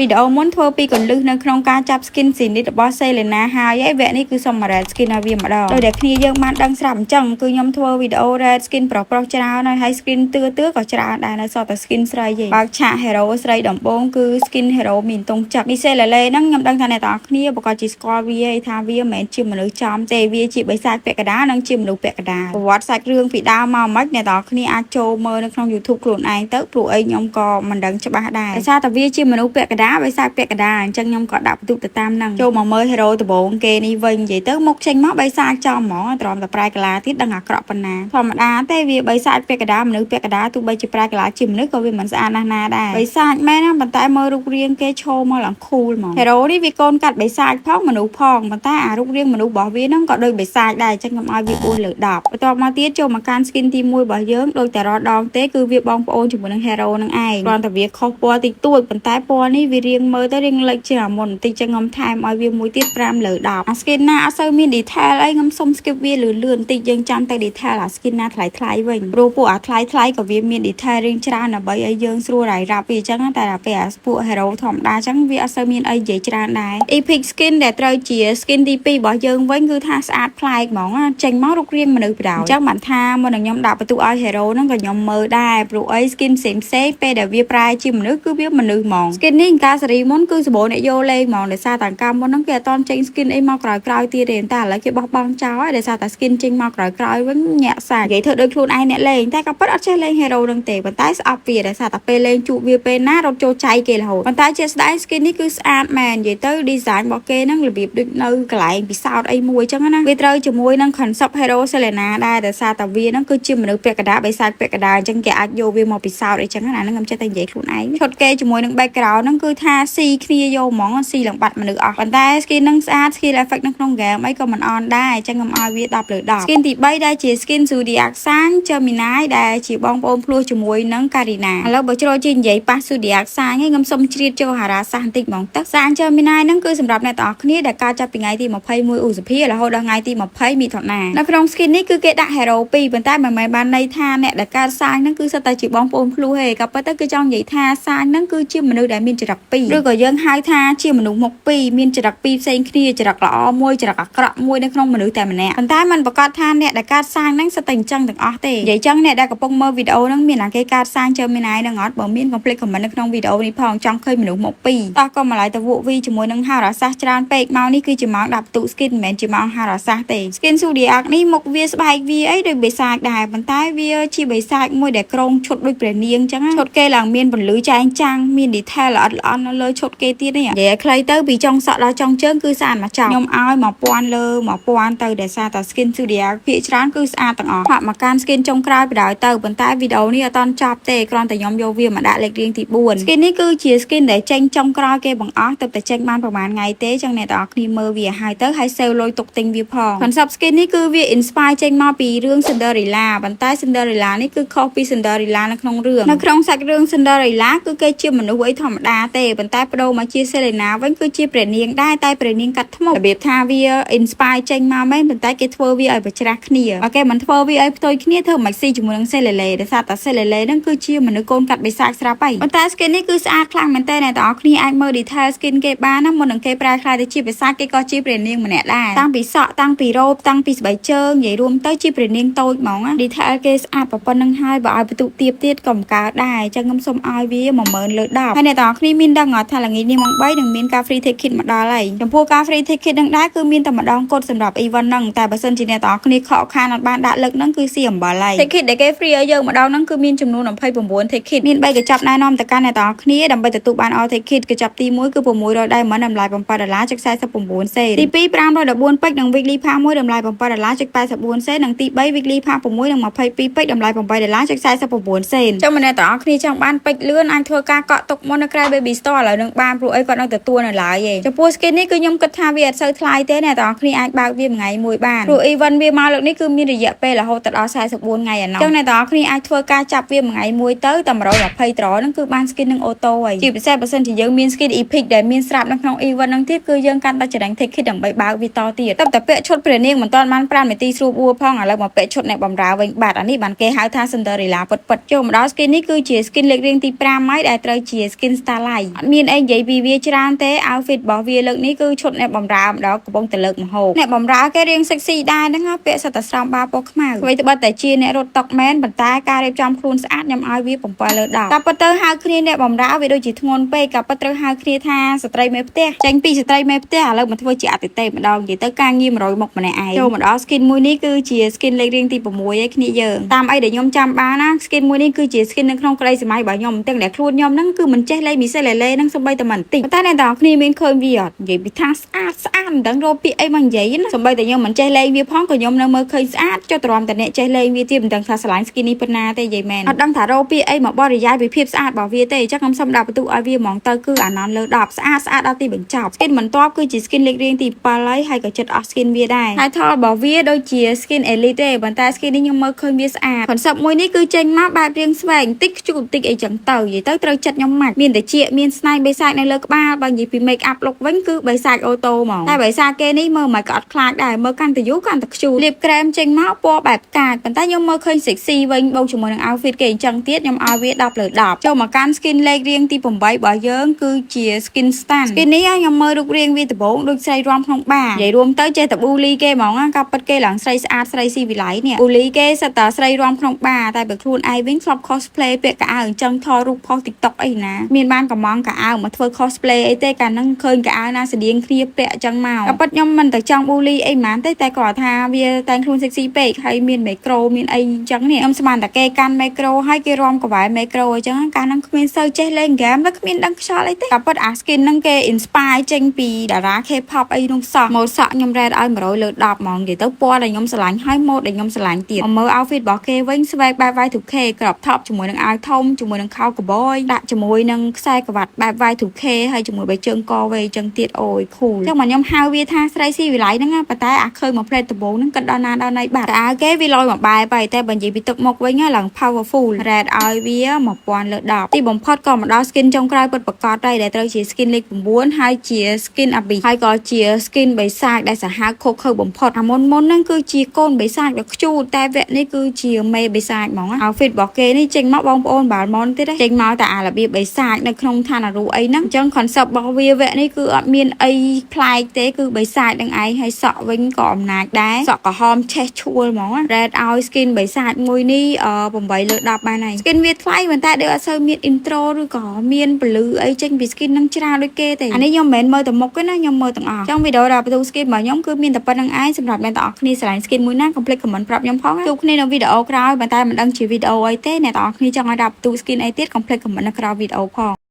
វីដេអូមុនធ្វើពីកលឹះនៅក្នុងការចាប់ skin Zenith របស់ Selena ហើយឯវគ្គនេះគឺសុំមក rate skin ឲ្យវាម្ដងដោយតែគ្នាយើងបានដឹងស្រាប់អញ្ចឹងគឺខ្ញុំធ្វើវីដេអូ rate skin ប្រុសប្រុសច្រើនហើយហើយ skin ទឿទឿក៏ច្រើនដែរនៅសល់តែ skin ស្រីទេបើកឆាក hero ស្រីដំបូងគឺ skin hero មានទងចឹកមីសេឡាឡេហ្នឹងខ្ញុំដឹងថាអ្នកទាំងអស់គ្នាប្រកាសជាស្គាល់វាឯថាវាមិនមែនជាមនុស្សចំទេវាជាបិសាចពាក់កណ្ដាលនិងជាមនុស្សពាក់កណ្ដាលប្រវត្តិសាច់រឿងពីដើមមកមិនអ្នកទាំងអស់គ្នាអាចចូលមើលនៅក្នុង YouTube ខ្លួនឯងទៅព្រោះអីខ្ញុំក៏មិនដឹងច្បាស់ដែរដោយសារតែវាជាមនុស្សពាក់កណ្ដាលបិសាចពាក់កណ្ដាលអញ្ចឹងខ្ញុំក៏ដាក់បន្ទុកទៅតាមហ្នឹងចូលមកមើល hero ដំបូងគេនេះវិញនិយាយទៅមុខចេញមកបិសាចចំហ្មងត្រមតែប្រែកាឡាទៀតដឹងអាក្រក់ប៉ុណ្ណាធម្មតាទេវាបិសាចពាក់កណ្ដាលមនុស្សពាក់កណ្ដាលទោះបីជាប្រែកាឡាជាមនុស្សក៏វាមិនស្អាតណាស់ណាដែរបិសាចមែនណាប៉ុន្តែមើលរូបរាងគេឈោមកឡើង cool ហ្មង hero នេះវាកូនកាត់បិសាចផងមនុស្សផងប៉ុន្តែអារូបរាងមនុស្សរបស់វាហ្នឹងក៏ដូចបិសាចដែរអញ្ចឹងខ្ញុំឲ្យវា4លើ10បន្ទាប់មកទៀតចូលមកកាន់ skin ទី1របស់យើងដូចតែរដងទេគឺវាបងប្អូនជាមួយនឹង hero នឹងឯងគ្រាន់តែវាខុសពណ៌តិចតួចប៉ុន្តែពណ៌នេះវារៀងមើលទៅរៀងលិចជាងអាមុនបន្តិចចឹងខ្ញុំថែមឲ្យវាមួយទៀត5លើ10អា skin ណាអត់សូវមាន detail អីខ្ញុំសុំ skip វាលឿនលឿនបន្តិចយើងចាំតែ detail អា skin ណាថ្លៃថ្លៃវិញព្រោះពួកអាថ្លៃថ្លៃក៏វាមាន detail រៀងច្រើនដើម្បីឲ្យយើងស្រួលរាយរាប់វាអញ្ចឹងតែដល់ពេលអាពួក hero ធម្មតាអញ្ចឹងវាអត់សូវមានអីនិយាយច្រើនដែរ epic skin ដែលត្រូវជា skin ទី2របស់យើងវិញគឺថាស្អាតប្លែកហ្មងចេញមករូបរាងមនុស្សបណ្ដោយអញ្ចឹងបានថាមុននឹងខ្ញុំដាក់បន្ទុកឲ្យ hero ហ្នឹងក៏ខ្ញុំមើលដែរព្រោះអី skin ផ្សេងផ្សេងពេលដែលវាប្រែជាមនុស្សគឺវាមនុស្សហ្មង skin នេះកាលសេរីមុនគឺសម្បូរអ្នកយកលេងហ្មងដោយសារតែកាលមុនហ្នឹងគេអត់តន់ចេញ skin អីមកក្រោយក្រោយទៀតទេតែឥឡូវគេបោះបង់ចោលហើយដោយសារតែ skin ចេញមកក្រោយក្រោយវិញញាក់សានិយាយធ្វើដូចខ្លួនឯងអ្នកលេងតែក៏ពិតអត់ចេះលេង hero ហ្នឹងទេប៉ុន្តែស្អប់វាដោយសារតែពេលលេងជួបវាពេលណារត់ចូលចៃគេរហូតប៉ុន្តែជាស្ដែង skin នេះគឺស្អាតមែននិយាយទៅ design របស់គេហ្នឹងរបៀបដូចនៅកន្លែងពិសោធន៍អីមួយចឹងណាវាត្រូវជាមួយនឹង concept hero Selena ដែរដោយសារតែវាហ្នឹងគឺជាមនុស្សពាក់កណ្ដាលបិសាចពាក់កណ្ដាលអញ្ចឹងគេអាចយកវាមកពិសោធន៍អីចឹងណាហ្នឹងខ្ញុំចេះតែនិយាយខ្លួនឯងឈុតគេជាមួយនឹង background ហ្នឹងគឺថាស៊ីគ្នាយកហ្មងស៊ីឡើងបាត់មនុស្សអស់ប៉ុន្តែ skin ហ្នឹងស្អាត skill effect នៅក្នុង game អីក៏មិនអន់ដែរអញ្ចឹងខ្ញុំឲ្យវា10លើ10 skin ទី3ដែលជា skin Zodiac Sign Gemini ដែលជាបងប្អូនភ្លោះជាមួយនឹង Karina ឥឡូវបើជ្រុលជានិយាយប៉ះ Zodiac Sign ឯងខ្ញុំសុំជ្រៀតចូលហារាសាស្ត្របន្តិចហ្មងទឹក Sign Gemini ហ្នឹងគឺសម្រាប់អ្នកទាំងអស់គ្នាដែលកើតចាប់ពីថ្ងៃទី21ឧសភារហូតដល់ថ្ងៃទី20មិថុនានៅក្នុង skin នេះគឺគេដាក់ hero 2ប៉ុន្តែមិនមែនបានន័យថាអ្នកដែលកើត sign ហ្នឹងគឺសុទ្ធតែជាបងប្អូនភ្លោះទេក៏ប៉ុន្តែគឺចង់និយាយថា sign ហ្នឹងគឺជាមនុស្សដែលមានចរិតពីរឬក៏យើងហៅថាជាមនុស្សមុខពីរមានចរិតពីរផ្សេងគ្នាចរិតល្អមួយចរិតអាក្រក់មួយនៅក្នុងមនុស្សតែម្នាក់ប៉ុន្តែมันប្រកាសថាអ្នកដែលកើត sign ហ្នឹងសុទ្ធតែអញ្ចឹងទាំងអស់ទេនិយាយចឹងអ្នកដែលកំពុងមើលវីដេអូហ្នឹងមានអាគេកើត sign Gemini ហ្នឹងអត់បើមានកុំភ្លេច comment នៅក្នុងវីដេអូនេះផងចង់ឃើញមនុស្សមុខពីរតោះកុំម្លាយទៅវក់វីជាមួយនឹងហារសាស្ត្រច្រើនពេកមកនេះគឺជាម៉ោងដាក់បន្ទុក skin មិនមែនជាម៉ោងហារសាស្ត្រទេ skin Zodiac នេះមុខវាស្បែកវាអីដូចបិសាចដែរប៉ុន្តែវាជាបិសាចមួយដែលក្រងឈុតដូចព្រះនាងអញ្ចឹងឈុតគេឡើងមានពន្លឺចែងចាំងមាន detail ល្អិតល្អន់នៅលើឈុតគេទៀតនេះនិយាយឲ្យខ្លីទៅពីចុងសក់ដល់ចុងជើងគឺស្អាតមកចប់ខ្ញុំឲ្យ1000លើ1000ទៅដោយសារតែ skin Zodiac ភាគច្រើនគឺស្អាតទាំងអស់ហាក់មកកាន់ skin ចុងក្រោយបណ្ដោយទៅប៉ុន្តែវីដេអូនេះអត់តន់ចប់ទេគ្រាន់តែខ្ញុំយកវាមកដាក់លេខរៀងទី4 skin នេះគឺជា skin ដែលចេញចុងក្រោយគេបង្អស់ទៅតែចេញបានប្រហែលថ្ងៃទេចឹងអ្នកទាំងអស់គ្នាមើលវាឲ្យទៅហើយ save លុយទុកទិញវាផង concept skin នេះគឺវា inspire ចេញមកពីរឿង Cinderella ប៉ុន្តែ Cinderella នេះគឺខុសពី Cinderella នៅក្នុងរឿងនៅក្នុងសាច់រឿង Cinderella គឺគេជាមនុស្សអីធម្មតាទេប៉ុន្តែបដូរមកជា Selena វិញគឺជាព្រះនាងដែរតែព្រះនាងកាត់ធ្មប់របៀបថាវា inspire ចេញមកមែនប៉ុន្តែគេធ្វើវាឲ្យប្រច្រាស់គ្នាបើគេមិនធ្វើវាឲ្យផ្ទុយគ្នាធ្វើមិនស៊ីជាមួយនឹង Selele ដោយសារតែ Selele ហ្នឹងគឺជាមនុស្សកូនកាត់បិសាចស្រាប់ហើយប៉ុន្តែ skin នេះគឺស្អាតខ្លាំងមែនតើអ្នកទាំងអស់គ្នាអាចមើល detail skin គេបានណាមុននឹងគេប្រែក្លាយទៅជាបិសាចគេក៏ជាព្រះនាងម្នាក់ដែរតាំងពីសក់តាំងពីរ៉ូបតាំងពីស្បែកជើងនិយាយរួមទៅជាព្រះនាងតូចហ្មងណា detail គេស្អាតប៉ុណ្្នឹងហើយបើឲ្យបន្ទុកទៀបទៀតក៏មិនកើតដែរអញ្ចឹងខ្ញុំសូមឲ្យវា10000លើ10ហើយអ្នកទាំងអស់គ្នាមានដឹងអត់ថាល្ងាចនេះម៉ោង3នឹងមានការ free ticket មកដល់ហើយចំពោះការ free ticket នឹងដែរគឺមានតែម្ដងគត់សម្រាប់ event ហ្នឹងតែបើសិនជាអ្នកទាំងអស់គ្នាខកខានអត់បានដាក់លើកហ្នឹងគឺស៊ីអំបិលហើយ ticket ដែលគេ free ឲ្យយើងម្ដងហ្នឹងគឺមានចំនួន29 ticket មាន3កញ្ចប់ណែនាំទៅកាន់អ្នកទាំងអស់គ្នាដើម្បីទទួលបាន all ticket កញ្ចប់ទី1គឺ600 diamond តម្លៃ7ដុល្លារ49សេនទី2 514ពេជ្រនិង weekly pass មួយតម្លៃ7ដុល្លារ84សេននិងទី3 weekly pass 6និង22ពេជ្រតម្លៃ8ដុល្លារ49សេនចឹងម្នាក់ទាំងអស់គ្នាចង់បានពេជ្រលឿនអាចធ្វើការកក់ទុកមុននៅក្រៅ baby store ឥឡូវនឹងបានព្រោះអីគាត់នឹងទទួលនៅឡើយឯងចំពោះ skin នេះគឺខ្ញុំគិតថាវាអត់សូវថ្លៃទេអ្នកទាំងអស់គ្នាអាចបើកវាមួយថ្ងៃមួយបានព្រោះ event វាមកលើកនេះគឺមានរយៈពេលរហូតដល់44ថ្ងៃឯណោះចឹងអ្នកទាំងអស់គ្នាអាចធ្វើការចាប់វាមួយថ្ងៃមួយទៅតែ120ត្រហ្នឹងគឺបាន skin នឹង auto ហើយជាពិសេសបើសិនជាយើងមាន skin epic ដែលមានស្រាប់នៅក្នុង event ហ្នឹងទៀតគឺយើងកាន់តែចំណេញ ticket ដើម្បីបើកវាតទៀតតែតែពាក់ឈុតព្រះនាងមិនទាន់បាន5នាទីស្រួលបួផងឥឡូវមកពាក់ឈុតអ្នកបំរើវិញបាត់អានេះបានគេហៅថា Cinderella ពិតពិតចូលមកដល់ skin នេះគឺជា skin លេខរៀងទី5ហើយដែលត្រូវជា skin Starlight អត់មានអីនិយាយពីវាច្រើនទេ outfit របស់វាលើកនេះគឺឈុតអ្នកបំរើម្ដងកំពុងតែលើកម្ហូបអ្នកបំរើគេរៀង sexy ដែរហ្នឹងណាពាក់សិតតែស្រោមបាពណ៌ខ្មៅអ្វីត្បិតតែជាអ្នករត់តុកមែនប៉ុន្តែការរៀបចំខ្លួនស្អាតខ្ញុំឲ្យវា7លើ10តែប៉ុន្តែហៅគ្នាអ្នកបំរើវាដូចជាធ្ងន់ពេកក៏ប៉ុន្តែត្រូវហៅគ្នាថាស្ត្រីមេផ្ទះចេញពីស្ត្រីមេផ្ទះឥឡូវមកធ្វើជាអតិថិម្ដងនិយាយទៅការងារ100មុខម្នាក់ឯងចូលមកដល់ skin មួយនេះគឺជា skin លេខរៀងទី6ឯគ្នាយើងតាមអីដែលខ្ញុំចាំបានណា skin មួយនេះគឺជា skin នៅក្នុងក្តីសម័យរបស់ខ្ញុំទាំងដែលខ្លួនខ្ញុំហ្នឹងគឺមិនចេះលេងមីសេលេលេហ្នឹងសំបីតែមិនតិចប៉ុន្តែអ្នកទាំងអស់គ្នាមានឃើញវាអត់និយាយពីថាស្អាតស្អាតមិនដឹងរកពាក្យអីមកនិយាយណាសំបីតែខ្ញុំមិនចេះលេងវាផងក៏ខ្ញុំនៅមើលឃើញស្អាតចុះទ្រាំតែអ្នកចេះលេងវាទៀតមិនដឹងថាស្រឡាញ់ skin នេះប៉ុណ្ណាទេនិយាយមែនអត់ដឹងថារកពាក្យអីមកបរិយាយពីភាពស្អាតរបស់វាទេអញ្ចឹងខ្ញុំសូមដាក់បន្ទុកឲ្យវាហ្មងទៅគឺអាននលើ10ស្អាតស្អាតដល់ទីបញ្ចប់ skin បន្ទាប់គឺជា skin លេខរៀងទី7ហើយហើយក៏ចិត្តអស់ skin វាដែរហើយថលរបស់វាដូចជា skin elite ទេប៉ុន្តែ skin នេះខ្ញុំមើលឃើញវាស្អាត concept មួយនេះគឺចេញមកបែបរាងស្វែងតិចខ្ជូតតិចអីចឹងទៅនិយាយទៅត្រូវចិត្តខ្ញុំម៉ាច់មានតែជាមានស្នែងបិសាចនៅលើក្បាលបើនិយាយពី make up look វិញគឺបិសាច auto ហ្មងតែបិសាចគេនេះមើលមិនក៏អត់ខ្លាចដែរមើលកាន់តែយូរកាន់តែខ្ជូតលាបក្រែមចេញមកពណ៌បែបកាចប៉ុន្តែខ្ញុំមើលឃើញ sexy វិញបូកជាមួយនឹង outfit គេអញ្ចឹងទៀតខ្ញុំឲ្យវា10លើ10ចូលមកកាន់ skin លេខរៀងទី8របស់យើងគឺជា skin stand skin នេះខ្ញុំមើលរូបរាងវាដំបូងដូចស្រីរាំក្នុងបារនិយាយរួមទៅចេះតែប៊ូលីគេហ្មងណាក៏ពិតគេឡើងស្រីស្អាតស្រីស៊ីវិល័យនេះប៊ូលីគេសិតតែស្រីរាំក្នុងបារតែបើខ្លួនឯងវិញធ្លាប់ cosplay ពាក់កៅអៅអញ្ចឹងថតរូបផុស TikTok អីណាមានបានកម៉ងកៅអៅមកធ្វើ cosplay អីទេកាលហ្នឹងឃើញកៅអៅណាស្តៀងគ្នាពាក់អញ្ចឹងមកក៏ពិតខ្ញុំមិនទៅចង់ប៊ូលីអីហ្មងទេតែគាត់ថាវាតែងខ្លួន sexy ពេកហើយមានមីក្រូមានអីអញ្ចឹងនេះខ្ញុំស្មានតែគេកាន់មីក្រូហើយគេរាំកវ៉ែមីក្រូអញ្ចឹងកាលហ្នឹងគ្មានសូវចេះលេងហ្គេមទៅគ្មានដឹងខ្យល់អីទេក៏ពិតអា skin ហ្នឹងគេ inspire ចេញពីតារា K-pop អីនោះសោះម៉ូតសក់ខ្ញុំ rate ឲ្យ100លើ10ហ្មងនិយាយទៅពណ៌ដែលខ្ញុំស្រឡាញ់ហើយម៉ូតដែលខ្ញុំស្រឡាញ់ទៀតមកមើល outfit របស់គេវិញ swag បែប Y2K crop top ជាមួយនឹងអាវធំជាមួយនឹងខោកបយដាក់ជាមួយនឹងខ្សែក្រវ៉ាត់បែប Y2K ហើយជាមួយបៃជើងកវែងចឹងទៀតអូយ cool ចឹងមកខ្ញុំហៅវាថាស្រីស៊ីវិល័យហ្នឹងណាប៉ុន្តែអាឃើញមួយផ្លេតដំបូងហ្នឹងគិតដល់ណាដល់ណីបាត់តែអាវគេវាលយមកបែបហើយតែបើនិយាយពីទឹកមុខវិញឡើង powerful rate ឲ្យវា1000លើ10ទីបំផុតក៏មកដល់ skin ចុងក្រោយពិតប្រាកដដែរដែលត្រូវជា skin លេខ9ហើយជា skin Abyss ហើយក៏ជា skin បិសាចដែលសាហាវឃោឃៅបំផុតអាមុនមុនហ្នឹងគឺជាកូនបិសាចដ៏ខ្ជូតតែវគ្គនេះគឺជាមេបិសាចហ្មង outfit របស់គេនេះចេញមកបងប្អូនបាល់មុនទៀតចេញមកតែអារបៀបបិសាចនៅក្នុងឋានរូអីហ្នឹងអញ្ចឹង concept របស់វាវគ្គនេះគឺអត់មានអីប្លែកទេគឺបិសាចនឹងឯងហើយសក់វិញក៏អំណាចដែរសក់ក្រហមឆេះឈួលហ្មង rate ឲ្យ skin បិសាចមួយនេះ8លើ10បានហើយ skin វាថ្លៃប៉ុន្តែដូចអត់សូវមាន intro ឬក៏មានពលឺអីចេញពី skin ហ្នឹងច្រើនដូចគេទេអានេះខ្ញុំមិនមែនមើលតែមុខទេណាខ្ញុំមើលទាំងអស់ចង់វីដេអូដល់បន្ទូ skin របស់ខ្ញុំគឺមានតែប៉ុណ្្នឹងឯងសម្រាប់អ្នកទាំងអស់គ្នាស្រឡាញ់ skin មួយណាកុំភ្លេច comment ប្រាប់ខ្ញុំផងជួបគ្នានៅវីដេអូក្រោយប៉ុន្តែមិនដឹងជាវីដេអូអីទេអ្នកទាំងអស់គ្នាចង់ឲ្យដាក់បន្ទូ skin អីទៀតកុំភ្លេច comment នៅក្រោមវីដេអូផង។